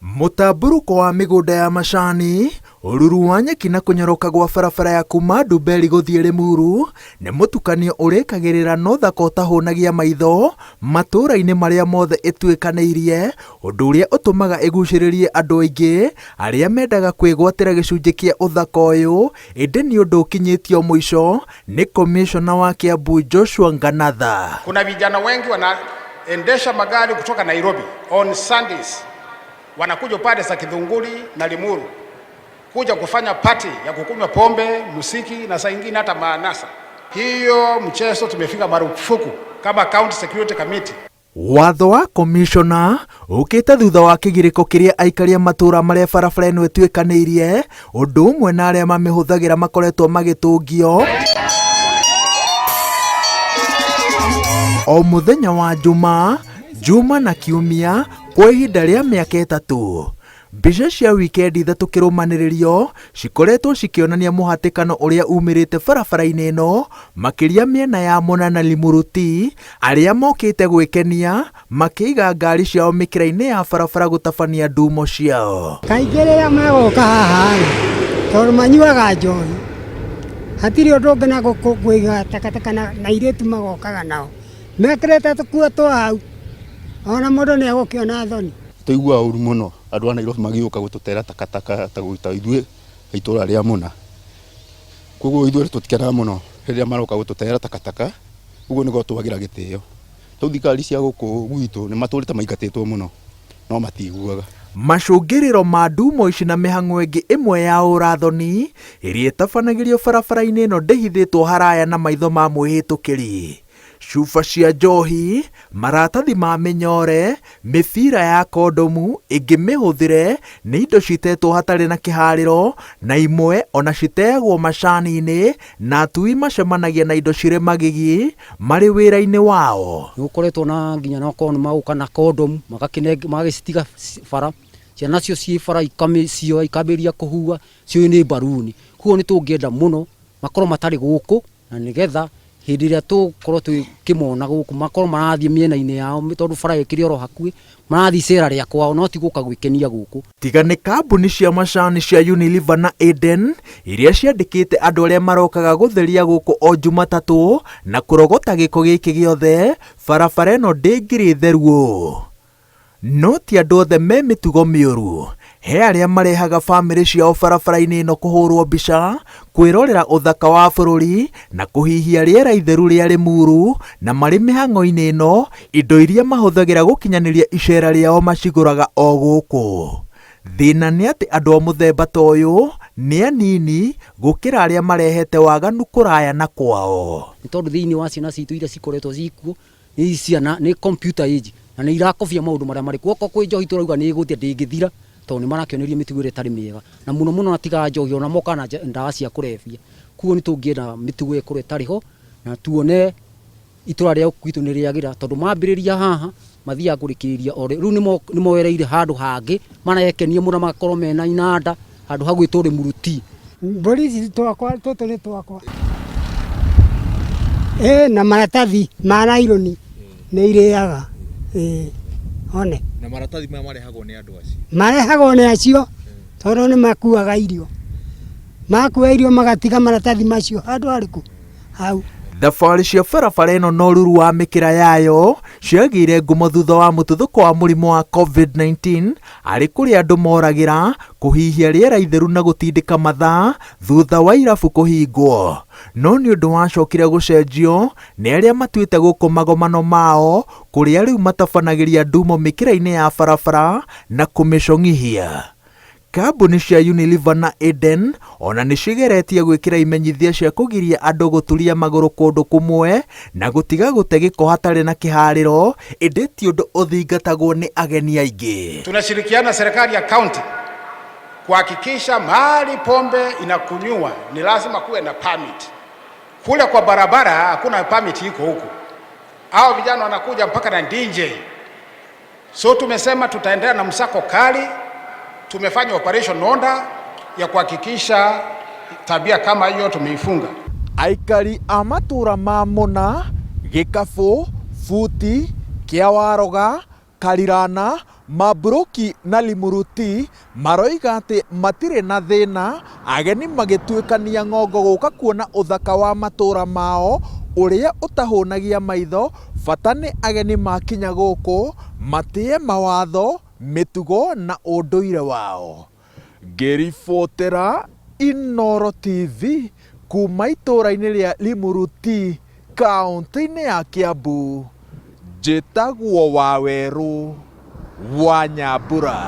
Mũtambũrũko wa mĩgũnda ya macani, ũruru wa nyeki na kũnyoroka gwa barabara ya kuma Ndumberi gũthiĩ Limuru nĩ mũtukanio ũrĩkagĩrĩra na ũthaka ũtahũnagia maitho matũũra-inĩ marĩa mothe ĩtuĩkanĩirie, ũndũ ũrĩa ũtũmaga ĩgucĩrĩrie andũ aingĩ arĩa mendaga kwĩgwatĩra gĩcunjĩ kĩa ũthaka ũyũ, ĩndĩ nĩ ũndũ ũkinyĩtio mũico nĩ komishona wa Kiambu Joshua Nganatha. Kuna vijana wengi wanaendesha magari kutoka Nairobi on Sundays, wanakuja upande za Kithunguri na Limuru kuja kufanya party ya kukunywa pombe, musiki na saa ingine hata maanasa. Hiyo mchezo tumefika marufuku kama County Security Committee. Watho wa komishona ũkĩte thutha wa kĩgirĩko kĩrĩa aikari a matũũra marĩa barabara ĩno ĩtuĩkanĩirie ũndũ ũmwe na arĩa mamĩhũthagĩra makoretwo magĩtũngio o mũthenya wa Njuma, Juma na Kiumia kwa ihinda rĩa mĩaka 3. Mbica cia wikendi 3 kĩrũmanĩrĩrio cikoretwo cikĩonania mũhatĩkano ũrĩa umĩrĩte barabara-inĩ ĩno makĩria mĩena ya Mona na Limuru-T arĩa mokĩte gwĩkenia makĩiga ngari ciao mĩkĩra-inĩ ya barabara gũtabania ndumo ciao. Kaingĩ rĩrĩa megũka haha rĩ, tondũ manyuaga njohi, hatirĩ ũndũ ũngĩ na kũiga takataka na airĩtu magokaga nao mekĩrĩte tũkuo twa hau, ona mũndũ nĩ egũkĩona thoni. Tũiguaga ũru mũno andũ a Nairobi magĩũka gũtũtera takataka ta gwita ithuĩ itũra rĩa Muna. Koguo ithuĩ tũtikenaga mũno rĩrĩa maroka gũtũtera takataka, ũguo nĩguo twagĩra gĩtĩo. Rĩu thirikari cia gũkũ gwitũ nĩ matũrĩte maingatĩtwo mũno, no matiguaga. Macũngĩrĩro ma ndumo ici na mĩhang'o ĩngĩ ĩmwe ya ũrathoni ĩrĩa ĩtabanagĩrio barabara-inĩ ĩno ndĩhithĩtwo haraya na maitho ma mwĩhĩtũkĩri. Cuba cia njohi, maratathi ma mĩnyore, mĩbira ya kondomu ĩngĩ mĩhũthĩre nĩ indo citetwo hatarĩ na kĩharĩro na imwe ona citeagwo macani-inĩ na atui macemanagia na indo cirĩ magigi marĩ wĩra-inĩ wao. Nĩ gũkoretwo na nginya na okorwo nĩ magoka na kondomu, magagĩcitiga bara, ciana nacio ciĩ bara ikamĩcioya ikambĩrĩria kũhua, ciũĩ nĩ mbaruni. Koguo nĩ tũngĩenda mũno makorwo matarĩ gũkũ na nĩgetha hĩndĩ ĩrĩa tũgũkorwo twĩkĩmona gũkũ makorwo marathiĩ mĩena-inĩ yao tondũ bara ĩkĩrĩ oro hakuhĩ, marathiĩ cera rĩa kwao no ti gũka gwĩkenia gũkũ. Tiga nĩ kambuni cia macani cia Unilever na Eden iria ciandĩkĩte andũ arĩa marokaga gũtheria gũkũ o Jumatatũ na kũrogota gĩko gĩkĩ gĩothe, barabara ĩno ndĩngĩrĩ theruo. No ti andũ othe me mĩtugo mĩũru, he arĩa marehaga bamĩrĩ ciao barabara-inĩ ĩno kũhũrwo mbica, kwĩrorera ũthaka wa bũrũri na kũhihia rĩera itheru rĩa Limuru, na marĩ mĩhang'o-inĩ ĩno indo iria mahũthagĩra gũkinyanĩria icera rĩao macigũraga o gũkũ. Thĩna nĩ atĩ andũ a mũthemba ta ũyũ nĩ anini gũkĩra arĩa marehete waganu kũraya na kwao. Nĩ tondũ thĩinĩ wa ciana citũ iria cikoretwo cikuo nĩ ciana nĩ computer age na nĩ irakobia maũndũ marĩa marĩ kuo. Okorwo kwĩ njohi tũrauga nĩ ĩgũthira ndĩngĩthira tondũ nĩ marakĩonereria mĩtugo ĩrĩa ĩtarĩ mĩega na mũno mũno tiga njohi ona mokaga na ndawa cia kũrebia. Koguo nĩ tũngĩenda mĩtugo ĩkorwo ĩtarĩ ho na tuone itũra rĩa gwitũ nĩ rĩagĩra tondũ mambĩrĩria haha mathiaga kũrĩkĩrĩria o rĩu nĩ moereire handũ hangĩ marekenia mũno magakorwo mena inanda handũ hagwĩtwo Limuru-T. Mbũri ici twakwa tũtũ nĩ twakwa. Na maratathi ma naironi nĩ irĩaga. One. Na maratathi maya marehagwo nĩ andũ acio? Marehagwo nĩ acio tondũ nĩ makuaga irio. Makua irio magatiga maratathi macio handũ harĩkũ? Hau. Thabarĩ cia barabara ĩno na ũruru wa mĩkĩra yayo ciagĩire ngumo thutha wa mũtuthũko wa mũrimũ wa COVID-19 arĩ kũrĩa andũ moragĩra kũhihia rĩera itheru na gũtindĩka mathaa thutha wa irabu kũhingwo. No nĩ ũndũ wacokire gũcenjio nĩ arĩa matuĩte gũkũ magomano mao kũrĩa rĩu matabanagĩria ndumo mĩkĩra-inĩ ya barabara na kũmĩcong'ihia. Kambuni cia Unilever na Eden ona nĩ cigeretie gwĩkĩra imenyithia cia kũgiria andũ gũturia magũrũ kũndũ kũmwe na gũtiga gũte gĩko hatarĩ na kĩharĩro, ĩndĩ ti ũndũ ũthingatagwo nĩ ageni aingĩ. Tunashirikiana na serikali ya county kuhakikisha mahali pombe inakunywa ni lazima kuwe na permit. Kule kwa barabara hakuna permit iko huku. Hao vijana wanakuja mpaka na DJ. So tumesema tutaendelea na msako kali. Tumefanya operation order ya kuhakikisha tabia kama hiyo tumeifunga. Aikari a matũũra ma Mona, Gĩkabũ, Buti, Kĩawaroga, Karirana, Mabruki na Limuruti maroiga atĩ matirĩ na thĩna ageni magĩtuĩkania ng'ongo gũka kuona ũthaka wa matũũra mao ũrĩa ũtahũnagia maitho, bata nĩ ageni makinya gũkũ matĩe mawatho, mĩtugo na ũndũire wao. Ngĩribotera Inooro TV kuma itũũra-inĩ rĩa Limuruti kaũntĩ-inĩ ya Kiambu, njĩtagwo Wawerũ wa Nyambura.